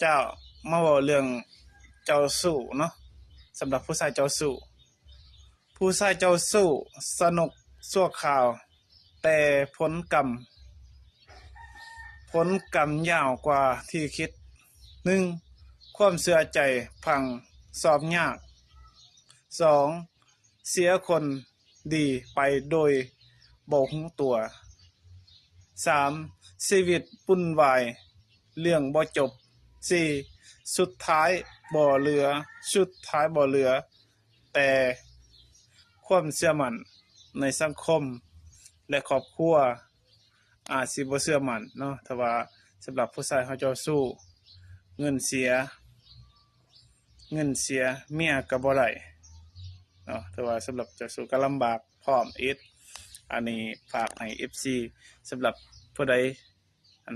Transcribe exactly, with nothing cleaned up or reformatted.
เจ้ามาเว้าเรื่องเจ้าชู้เนาะ สำหรับผู้ชายเจ้าชู้ ผู้ชายเจ้าชู้สนุกชั่วคราว แต่ผลกรรม ผลกรรมยาวกว่าที่คิด หนึ่ง ความเชื่อใจพัง สอบยาก สอง เสียคนดีไปโดยบ่ฮู้ตัว สาม ชีวิตวุ่นวาย เรื่องบ่จบ สี่ สุดท้ายบ่เหลือ สุดท้ายบ่เหลือ แต่ความเชื่อมั่นในสังคม และครอบครัว อาจสิบ่เชื่อมั่นเนาะ แต่ว่าสำหรับผู้ชายเฮาเจ้าชู้ เงินเสีย เงินเสีย เมียก็บ่ได้เนาะ แต่ว่าสำหรับเจ้าชู้ก็ลำบากพร้อมอีก อันนี้ฝากให้ เอฟซี สำหรับผู้ใด อัน